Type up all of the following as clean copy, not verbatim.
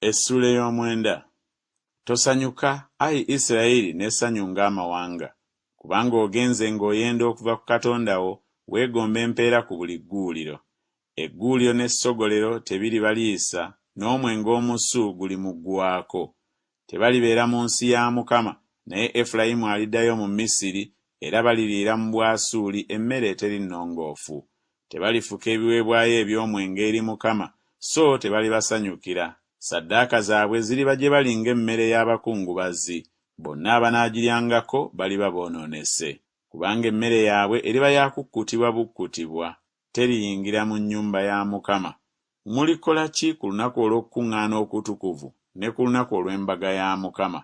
Essuula ey'omwenda. Tosanyuka, ayi Isirayiri, n'essanyu ng'amawanga, kubanga ogenze ng'oyenda okuva ku Katonda wo, weegomba empeera ku buli gguuliro. Egguuliro n'essogolero tebiribaliisa, n'omwenge omusu gulimuggwaako. Tebalibeera mu nsi ya Mukama, naye Efulayimu aliddayo mu Misiri, era baliriira mu Bwasuuli emmere eteri nnongoofu. Tebalifuka ebiweebwayo eby'omwenge eri Mukama, so tebalibasanyukira. Ssaddaaka zaabwe ziriba gye bali ng'emmere y'abakungubazi, bonna abanaagiryangako baliba boonoonese. Kubanga emmere yaabwe eriba ya kukkutibwa bukkutibwa, teriyingira mu nnyumba ya Mukama. Mulikola ki ku lunaku olw'okukuŋŋaana okutukuvu, ne ku lunaku olw'embaga ya Mukama?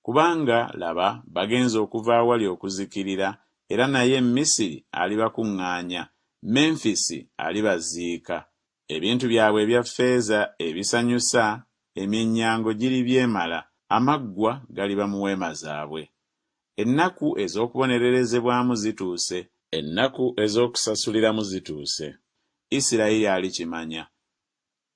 Kubanga, laba, bagenze okuva awali okuzikirira, era naye Misiri alibakuŋŋaanya, Menfisi alibaziika. Ebintu byabwe ebya ffeeza ebisanyusa, emyennyango giribyemala, amaggwa galiba mu weema zaabwe. Ennaku ez'okubonererezebwamu zituuse. Ennaku ez'okusasuliramu zituuse. Isirayiri alikimanya.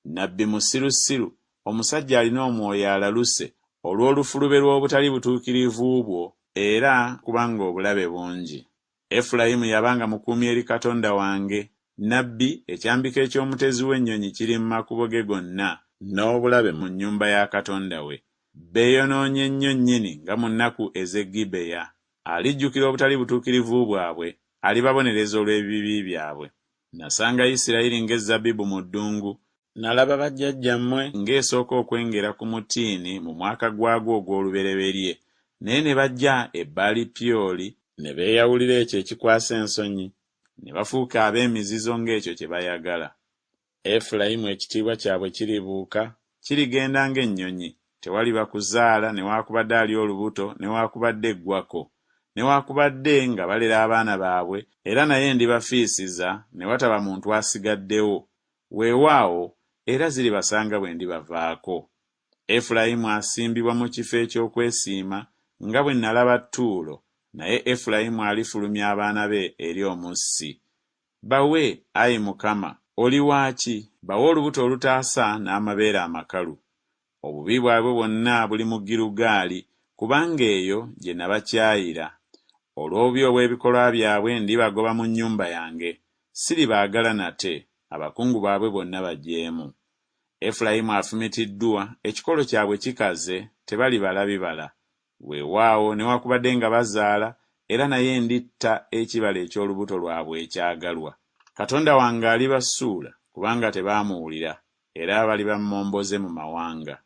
Nnabbi musirusiru, omusajja alina omwoyo alaluse olw'olufulube lw'obutali butuukirivu bwo, era kubanga obulabe bungi. Efulayimu yabanga mukuumi eri Katonda wange, nnabbi, ekyambika eky'omutezi w'ennyonyi kiri mu makubo ge gonna, n'obulabe mu nnyumba ya Katonda we. Beeyonoonye nnyo nnyini nga mu nnaku ez'e Gibeya. Alijjukira obutali butuukirivu bwabwe, alibabonereza olw'ebibi byabwe. Nasanga Isirayiri ng'ezzabbibu mu ddungu, Nalaba bajjajjammwe ng'esooka okwengera ku mutiini mu mwaka gwagwo ogw'olubereberye, naye ne bajja e Baali-Pyoli, ne beeyawulira ekyo ekikwasa ensonyi, ne bafuuka ab'emizizo ng'ekyo kye bayagala. Efulayimu ekitiibwa kyabwe kiribuuka, kirigenda ng'ennyonyi, tewaliba kuzaala newaakubadde ali olubuto newaakubadde eggwako, newaakubadde nga balera abaana baabwe, era naye ndibafiisiza ne wataba muntu asigaddewo, weewaawo, era ziribasanga bwe ndibavaako. Efulayimu asimbibwa mu kifo eky'okwesiima, nga bwe nnalaba Ttuulo, naye Efulayimu alifulumya abaana be eri omussi. Bawe, ayi Mukama, oli wa ki? Bawe olubuto olutaasa n'amabeere amakalu. Obubi bwabwe bwonna buli mu Girugaali, kubanga eyo gye nabakyayira. Olw'obubi obw'ebikolwa byabwe ndibagoba mu nnyumba yange, siribaagala nate, abakungu baabwe bonna bajeemu. Efulayimu afumitiddwa, ekikolo kyabwe kikaze, tebalibala bibala. Weewaawo, newakubadde nga bazaala, era naye nditta ekibala eky'olubuto lwabwe ekyagalwa. Katonda wange alibasuula, kubanga tebaamuwulira, era baliba mmomboze mu mawanga.